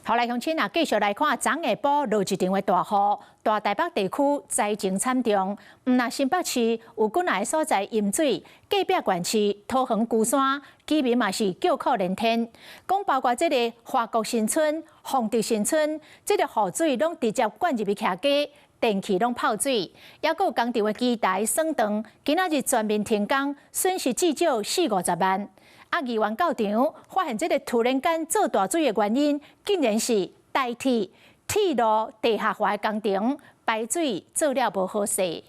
好來，鄉親啊，繼續來看，昨下晡落一場的大雨，大台北地區災情慘重。毋但新北市有幾若个所在淹水，隔壁縣市桃園龜山居民嘛是叫苦連天。講包括這个華國新村、鳳德新村，這个雨水攏直接灌入去徛家，電器攏泡水，抑閣有工廠的機台損斷，今仔日全面停工，損失至少四五十萬。啊，議員到場，發現這个突然間做大水的原因，竟然是台鐵鐵路地下化的工程排水做了無好勢。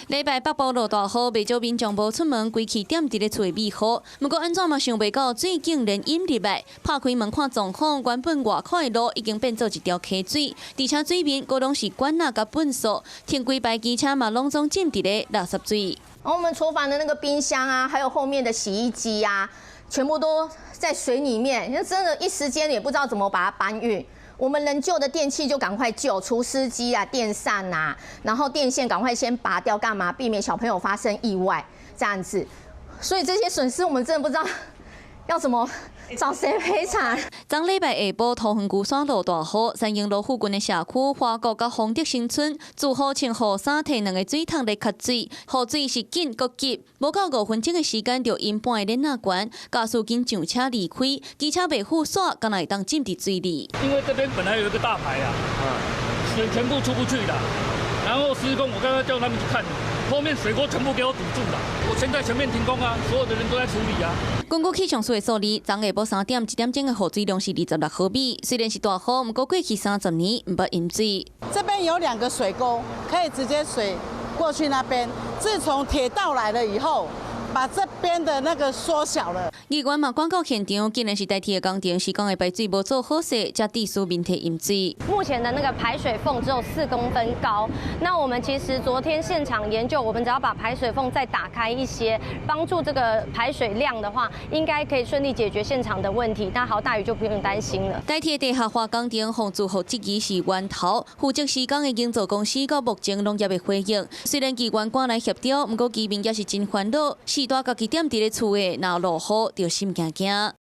禮拜北部落大雨，袂少民眾無出門，規氣踮佇咧厝內避雨。毋過按怎嘛想袂到，水竟然淹入來，拍開門看狀況，原本外口的路已經變做一條溪水，而且水面閣攏是管仔佮糞埽，停規排機車嘛攏總浸佇咧垃圾水。我們廚房的那個冰箱啊，還有後面的洗衣機啊，全部都在水裡面，那真的，一時間也不知道怎麼把它搬運。我們能救的電器就趕快救，除濕機啊、電扇啊，然後電線趕快先拔掉，幹嘛？避免小朋友發生意外，這樣子。所以這些損失，我們真的不知道要怎麼找誰賠償。昨禮拜下晡，桃園龜山落大雨，三鶯路附近的社區華國佮豐德新村，自雨穿雨衫提兩个水桶來卡水，雨水是緊閣急，無夠5分鐘的時間就淹半个鏈仔懸，駕駛緊上車離開，機車袂赴煞，敢若會當浸佇水裡。因為這邊本來有一個大排啊，水全部出不去了，然後施工我剛剛叫他們去看，後面水溝全部給我堵住了，我現在全面停工啊，所有的人都在處理啊。根據氣象署的數字，昨下晡3點一點鐘的雨水量是26毫米，雖然是大雨，毋過過去30年毋捌淹水。這邊有兩個水溝，可以直接水過去那邊。自從鐵道來了以後，把這邊的那個縮小了。議員嘛趕到現場，竟然是台鐵的工程施工的排水無做好勢，才致使民宅淹水。目前的那個排水縫只有4公分高，那我們其實昨天現場研究，我們只要把排水縫再打開一些，幫助這個排水量的話，應該可以順利解決現場的問題。那豪大雨就不用擔心了。台鐵地下化工程予住戶質疑是源頭，負責施工的營造公司到目前攏猶未回應。雖然議員趕來協調，毋過居民也是真煩惱。序大家己踮佇咧厝內，若落雨就心驚驚。